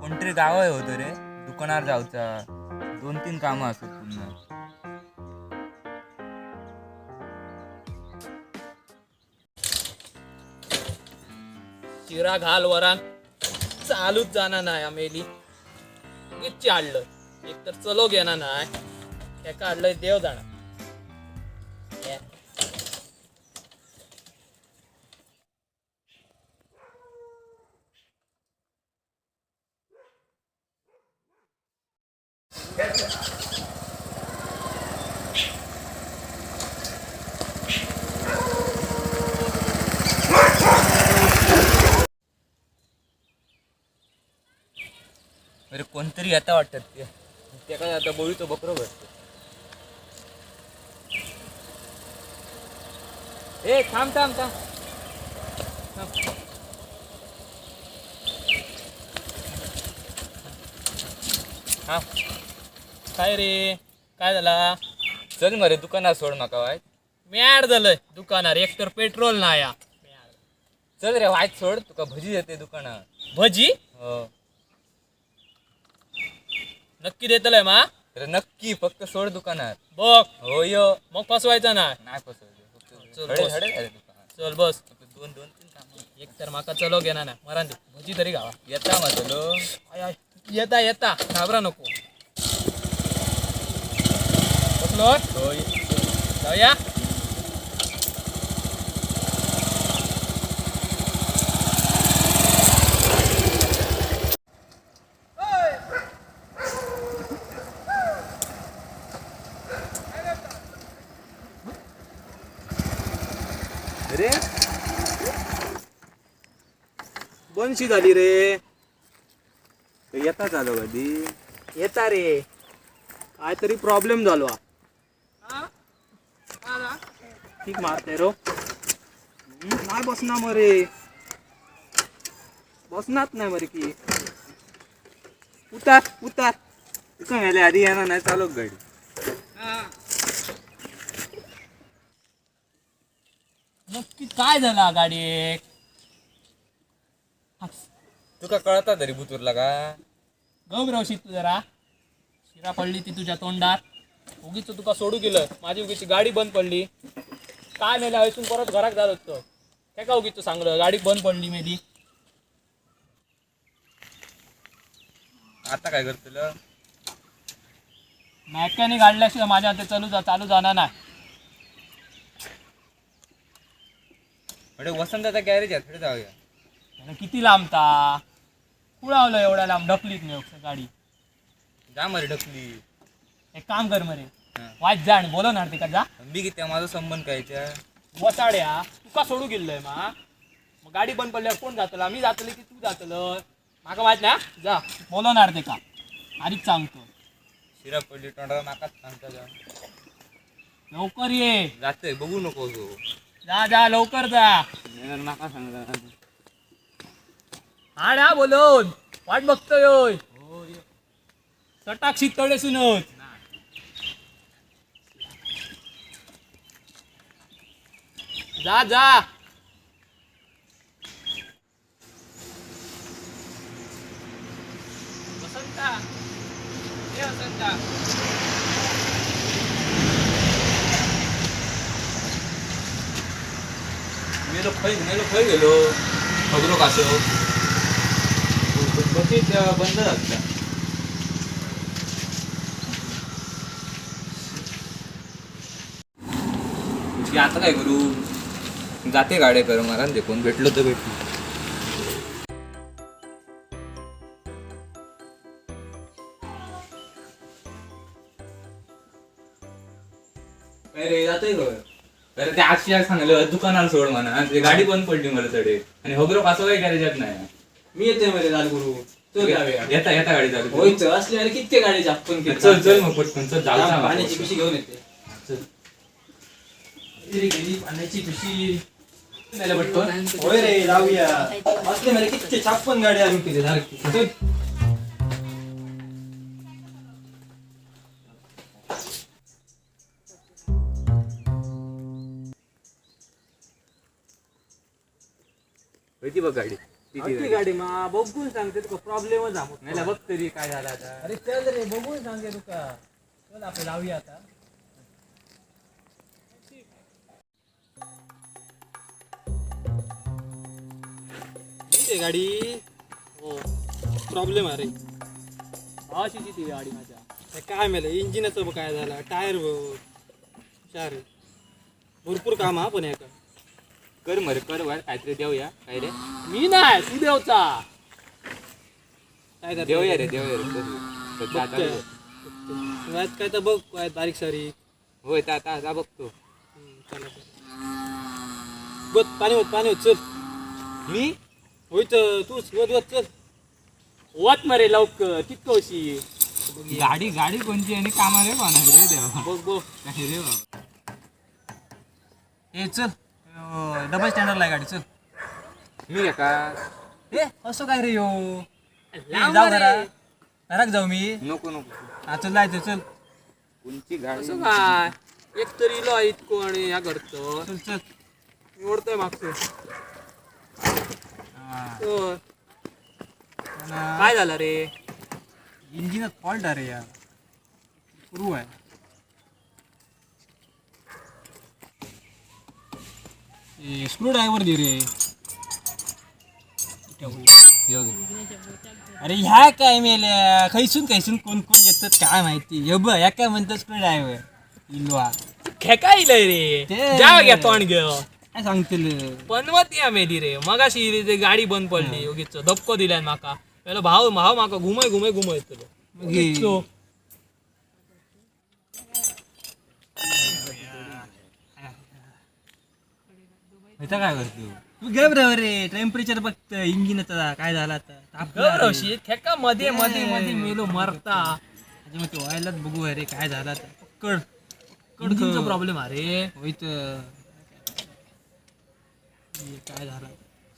कोणतरी गावा होतं रे, दुकानार जाऊचा, 2-3 कामं असत पुन्हा. शिरा घाल वरान चालूच जाणार नाही आमेली. उगीच आणलं, एक तर चलो घेणार नाही, हेका हाडलंय देव जाणा. अरे कोणतरी येता वाटतात ते, ते काय आता बोळीचं बकरं भरतो. ए थांब थांब थांब थांब. हा काय रे, काय झाला? चल मरे दुकानात सोड माका वाय. मॅड झालंय दुकानार, एक तर पेट्रोल नाही हा. चल रे वायच सोड, तुका भजी देते दुकानात. भजी? हो. नक्की देतलंय मा? अरे नक्की, फक्त सोड दुकानात. बघ. हो यो. मग फसवायचा नाही. नाही फसवायचं. चल हडे बस. हडे रे दुकानात. चल बस. दोन दोन तीन कामं. एक तर माका चलो घेणार ना, मरान दे भजी तरी गावा. येता माझं. I I, येता येता, घाबरा नको. बसलो? होय. जाऊया. अरे बनशी झाली रे. येता चालू कधी? येता रे, काहीतरी प्रॉब्लेम झालो हा. ठीक मारते रो, नाही बसना मरे, बसनात नाही मरे की. उतार उतार. तुका मेले आधी येणार नाही चालू गाडी. नक्की काय झाला गाडीक? तुका कळता तरी बुतुरला का? गौरवशी तू जरा शिरा पडली ती तुझ्या तोंडात. उगीच तुका सोडू गेलं, माझी उगीची गाडी बंद पडली. काय मेला हयसून परत घराक जात होतो, काय का उगीच सांगलं गाडी बंद पडली मेली. आता काय करतलं? मॅकॅनिक आणल्याशिवाय माझ्या हाते चालू जा चालू जाणार नाही. अरे वसंताचा गॅरेज आहे, थोडे जाऊया. त्यानं किती लांबता कुळावलं एवढ्या लांब ढकलीत नाही गाडी. जा मरे ढकली. एक काम कर मरे, हा. वाच जा आणि बोलवणार ते का जा. मी किती माझा संबंध कायच्या? वसाड्या तुका सोडू गेलोय मा, मग गाडी बंद पडल्यावर कोण जातला? मी जातले की तू जातलं? माका माहित ना, जा बोलवणार ते का, आधीच सांगतो. शिरा पडली तोंडाला माकाच सांगता जा. लवकर ये. जातोय बघू नको तू. जा जा लवकर जा. माका सांगता. हाड हा बोलवून, वाट बघतोय होय. चटाक तडे सुनत. जा जा. वसंता, ए वसंता. मेलो खंय, मेलो खंय गेलो खबरो कासो बसीत बंद जाता. आता काय करू? जाते गाड्या कर मला ते कोण भेटलो तर भेटलो. अरे जातोय गं. अरे ते आजची सांगलं दुकानाला सोड म्हणा, ते गाडी बंद पडली मला चढे आणि हगरो कासो काही गॅरेजात नाही. मी येतोय मध्ये चालू करू, चल जाऊया. येता येता गाडी चालू करू. होय असले अरे किती गाडी आपण. चल चल मग पटकन चल जाऊचा माका. पाण्याची पिशी घेऊन येते. चल. गेली पाण्याची पिशी पटकन. होय रे जाऊया. असले म्हणजे किती 56 गाडी आम्ही केली सारखी. चल. होय ती बघ गाडी. ती गाडी मा बघून सांगते तुका प्रॉब्लेमच हा मेल्या बघ तरी काय झालं आता. अरे चल रे, बघून सांगते तुका. चल आपण लावूया आता. ती गाडी हो, प्रॉब्लेम आहे रे. अशीची ती गाडी माझ्या. हे काय मेलं इंजिनाचं काय झालं, टायर चार भरपूर काम हा पण याका. कर मरे कर वर काहीतरी देऊया काय रे. मी नाही, तू देवचा. काय करतो? देऊया रे, देऊया रे, कर. तर आता बघतोय. वयात काय तर बघ, वयात बारीक सारीक. होय, आता आता बघतो. चला चला. बघ पाणी होत, पाणी होत, चल. मी होय तर तूच वत वत चल. वत मरे लवकर तितकं. गाडी गाडी कोणची आणि कामाला कोणा रे देवा. बघ बघ. काय रे बाबा. ए चल, डबल स्टँडर्ड आहे गाडी, चल. मी का? ए असं काय रे यो? ए, जाऊ घरा, घरात जाऊ मी. नको नको. हा चल, जायचं चल. कोणची गाडी? असं काय एक तरी इलो इतको आणि ह्या करतो. चल चल. मी ओढतोय मागतो. हा. काय झालं रे? इंजिनात फॉल्ट आहे रे यार. सुरू आहे. ए स्क्रू ड्रायव्हर दे रे. अरे ह्या काय मेल्या, खैसून खैसून कोण कोण येतात काय माहिती. हे बघ, ह्या काय म्हणतात स्क्रू ड्रायव्हर इलवा. खेका इलय रे. ते- जा घ्या तोंड घेऊ. काय सांगतील? पनवती मेली रे. मगाशी इली ते गाडी बंद पडली, उगीच धपको दिल्यान माका. मेलो भाव भाव माका घुमय घुमय घुमय येतलो. मग हे- इथं काय करतो? तू घाबराव रे, टेम्परेचर बघत इंजिनाचा काय झाला आता तापला रे. गौरवशी खेका मध्ये मध्ये मध्ये मेलो मरता. माझ्या मते व्हायलाच बघू अरे काय झालं आता. पकड पकड. इंजिनचा प्रॉब्लेम अरे. होय तर हे काय झालं?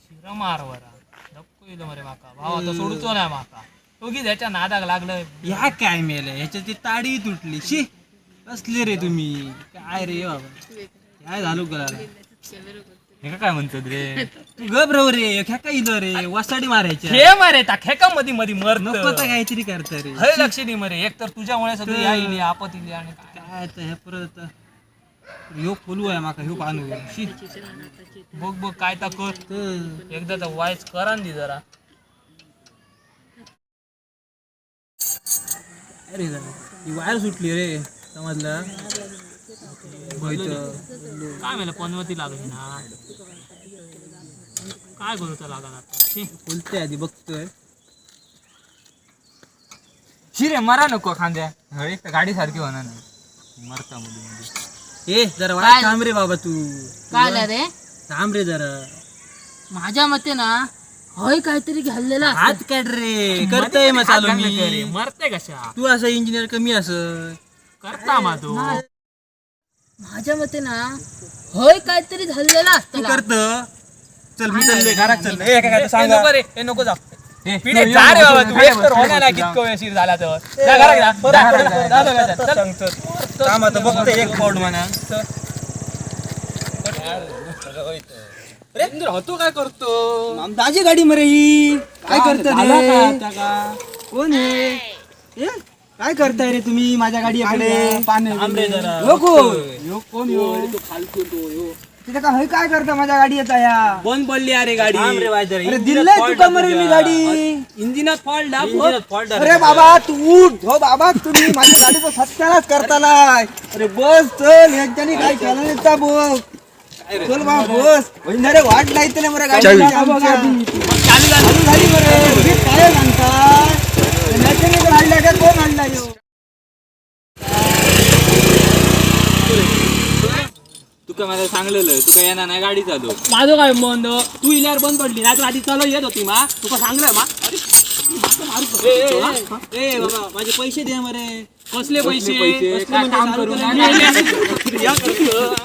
शिरा मार वरा धपको इलो मरे माका. भाव आता सोडूचो नाही माका, उगीच ह्याच्या नादाक लागलं. ह्या काय मेलं, ह्याच्यात ती ताडी तुटली. शी कसले रे तुम्ही, काय रे बाबा, काय झालं गळाला? हे काय म्हणतात रे? तू घाबरव रे, ह्या काय इलो रे, वासाडी मारायच्या. हे मरे ता खेका मध्ये मध्ये मरत. नको तर काहीतरी करता रे. हय लक्ष दे मरे, एक तर तुझ्यामुळे सगळी या इली आपत इली आणि काय. काय आता ह्या परत आता ह्यो फुलू आहे माका, ह्यो पानू आहे. शी. बघ बघ काय ता कर. तर एकदा तर वाईच करान दी जरा. काय रे झालं? ही वायर सुटली रे, समजलं? होय तर. काय मेलं पनवती लागली ना, काय करूचा लागला आता छी. बोलते आधी बघतोय. शी रे मरा नको खांद्या. एक तर गाडी सारखी होणार नाही, मरता मध्ये मध्ये. ए जरा वाट थांब रे बाबा तू. काय आलं रे? थांब रे जरा. माझ्या मते ना हय काहीतरी घाललेला. हात काढ रे, करतोय मग चालू हात घाल रे, मी. मरते कशा? तू असं इंजिनियर कमी असं करता मा तू. माझ्या मते ना हय काहीतरी झालेला तू असतं. करत. चल मी चाललोय घरात, चाललोय. ए, काय काय ए, सांगा. नको रे, ए, नको जा. ए, पिढे तू जा रे ये, बाबा, तू तू खाली एक तर बस, होणार नाही खाली कितकं वेळ झाला तर. जा घरात जा. जा, जा, जा, जा, जा, चल. सांगतो थांब आता बघतो एक पाऊल म्हणा. होतो काय करतो? दाजी गाडी मरे ही काय करता रे? कोण हे? ए? काय करताय रे तुम्ही माझ्या गाडीकडे? ह्यो कोण? तिथे का काय करता माझ्या गाडी येता या? बंद पडली अरे गाडी. अरे दिलंय तुका मरे मी गाडी. इंजिनात फॉल्ट. अरे बाबा तू उठ हो बाबा, तुम्ही माझ्या गाडीचा सत्यानाश करतालाय. अरे बस चल, यांच्यानी काय केलं नाही ता बघ. चल बा बस अरे वाट लायते ना मरे गाडी चालू झाली मरे. तुम्ही काय सांगता? मेकॅनिकल आणला का कोण आणला ह्यो? तुका मला सांगलेलं तुका येणार नाही गाडी चालू. माझं काय बंद? तू इल्यावर बंद पडली नाही तर आधी चालू येत होती मा. तुका सांगलं मा. अरे माका मारू ए, शकतो, ए, हा? ए बाबा माझे पैसे दे मरे. कसले पैसे? पैसे? कसले काय म्हणजे काम चालू करू? केलं या करतो.